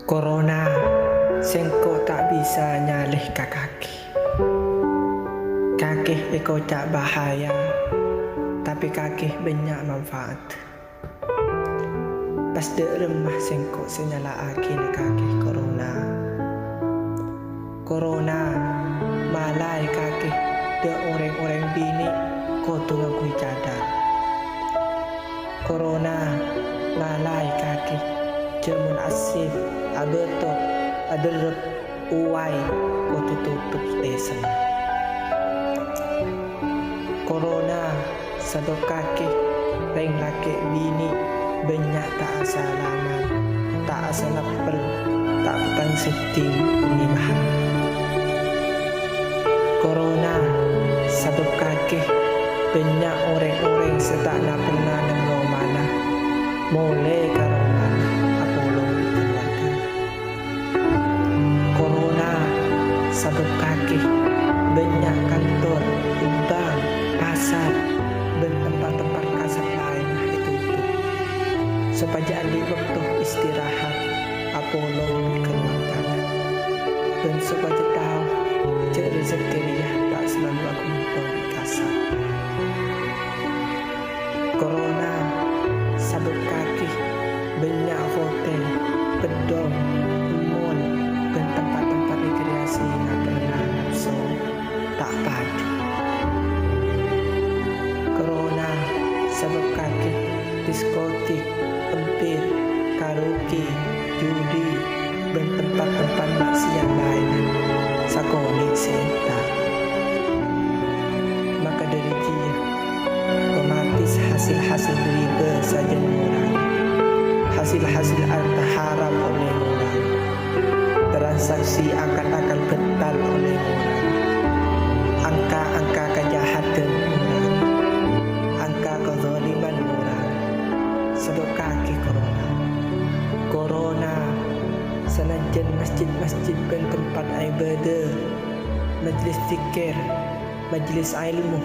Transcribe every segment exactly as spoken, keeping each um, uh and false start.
Corona, sèngko' ta' bisa nyalè ka kakè. Kakè èkoca' bahaya, tapè kakè bânnya' manfaat. Pas dâ' remma sèngko' sè nyala'aghina kakè, Corona. Corona, malaè kakè dâ' orèng-orèng binè' kodhu ngangghuy cadar. Corona, malaè kakè jhâ' mon asèp, abâto, aderrep, owaè kodhu totop tèsanna. Corona, sabâb kakè, rèng lakè' binè' bânnya' ta' asalaman, ta' asanappel, ta' petang seddhing nèmahan. Corona, sabâb kakè, bânnya' orèng-orèng sè ta' na-pernah neng romana, molè ka romana apolong bi' kaluwarga. Corona, sabâb kakè, bânnya' kantor, bank, pasar, bân tempat-tempat kasat laènna ètotop, sopajâ andi' bâkto istirahat, apolong bi' kaluwargana, bân sopajâ tao jhâ' rejhekkè rèya ta' salalu aghântong bi' kasat. Corona, sabâb kakè, bânnya' hotèl, peddhong, mall, bân tempat-tempat rekreasi na-pernah napso ta' padâ. Corona, sabâb kakè, diskotik, empir, karaoke, judi, bân tempat-tempat maksiat laènna sakonè' sè èntar. Maka dâri jiyâ, otomatis hasil-hasil riba sajân ngorang, hasil-hasil arta haram ollè ngorang, transaksi akal-akal bhântal ollè ngorang, angka-angka kajahadhân ngorang, angka kezaliman ngorang, sabâb kakè Corona. Corona, sanajjân masjid-masjid bân tempat ibadah, majelis dzikir, majelis ilmu,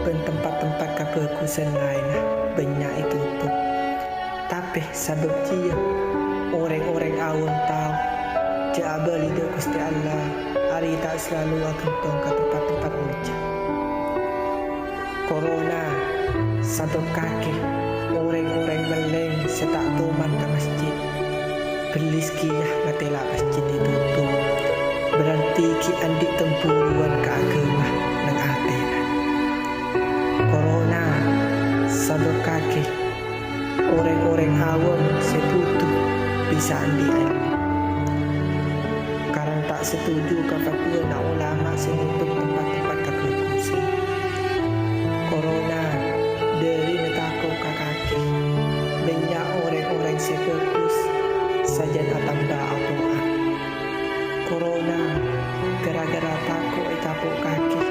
bân tempat-tempat kabhâghusân laènna bânnya' ètotop. Tapè sabâb jiyâ, orèng-orèng awam tao jhâ' abâli dâ' Ghustè Allah arèya ta' salalu aghântong ka tempat-tempat moja. Corona, sabâb kakè, orèng-orèng mellèng sè ta' toman ka masjid. Bellis kèya ngatèla' masjid ètotop, berarti ghi' andi' temburuwân ka aghâma neng atèna. Corona, sabâb kakè, orèng-orèng awam sè bhuto bisa andi' èlmo. Karana ta' setuju ka fatwana ulama sè notop tempat-tempat kabhâghusân. Corona, dârina tako' ka kakè, bânnya' orèng-orèng sè bhâghus sajân atamba ato'an. Corona, ghârâ-ghârâ tako' ècapo' kakè,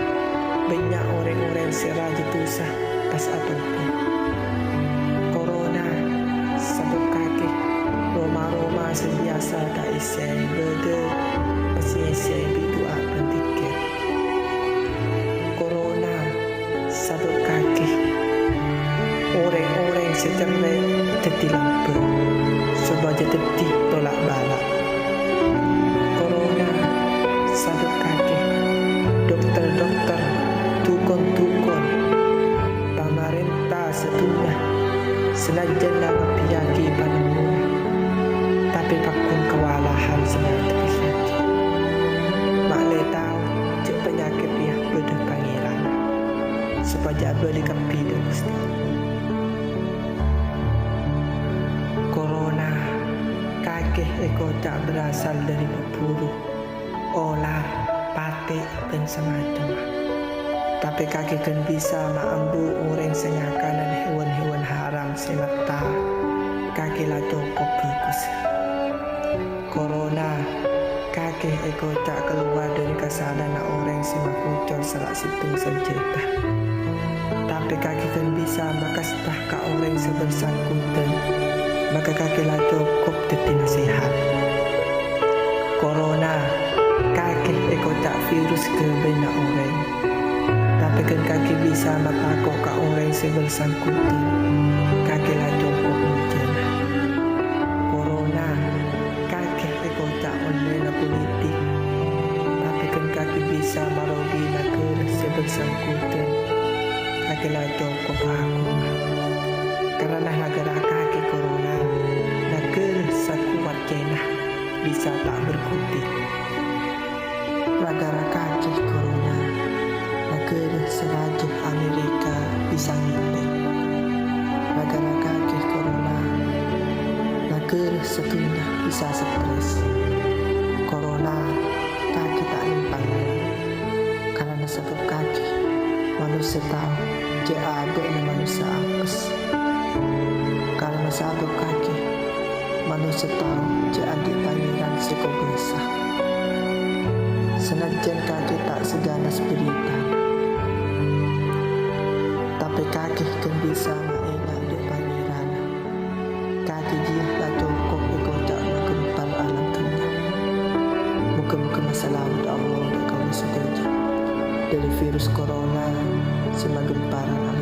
bânnya' orèng-orèng sè rajâ dusa pas atobhât. Corona, sabâb kakè, roma-roma sè biyasa ta' èssèè bâdâ, pas èssèè bi' du'a bân dzikir. Corona, sabâb kakè, orèng-orèng sè cerrè' dhâddhi lambâ', sopajâ dhâddhi tola' bala'. Corona, sabâb kakè, dokter-dokter, dhukon-dhukon, pamarènta sadhunnya, sanajjân la ngabbhiyâghi panemmona, tapè pagghun kawalahan sè ngadhebbhiyâghi. Ma'lè tao jhâ' panyakèt rèya bâdâ Pangèran, sopajâ abâli kabbhi dâ' Ghustè. Corona, kakè èkoca' berasal dâri paburu, olar, patè', bân samacemma. Tapè kakè ghân bisa maambu orèng sè ngakanan hèwan-hèwan haram sè metta, kakè la cokop bhâghus. Corona, kakè èkoca' kalowar dâri kasalana orèng sè mabucor sala' sèttong sanjhâta. Tapè kakè ghân bisa makasta ka orèng sè bersangkutan, maka kakè la cokop dhâddhi nasèhat. Corona, kakè èkoca' virus ghâbâyna orèng. Tapè ghân kakè bisa matako' ka orèng sè bersangkutan, kakè la cokop mojâna. Corona, kakè Sangkudhân, kakè la cokop aghungnga. Karana ra-ghârâ kakè korona, naghârâ sakowat cèna bisa ta' berkutik. Ra-ghârâ kakè korona, naghârâ sè rajâ Amerika bisa ngètè. Ra-ghârâ kakè korona, naghârâ sadhunnya bisa stres. Korona, kakè ta' nèmpang. Karana sabâb kakè, manossa tao jhâ' abâ'na manossa apes. Karana sabâb kakè, manossa tao jhâ' andi' Pangèran sè kobâsa. Sanajjân kakè ta' sagana sabherritan, tapè kakè ghân bisa maènga' dâ' Pangèranna. Kakè jiyâ la cokop èkoca' maghâmpar alam dhunnya. Moghâ-moghâ masalawat Allah dâ' kaulâ sadhâjâ dhâri virus corona sè maghâmparan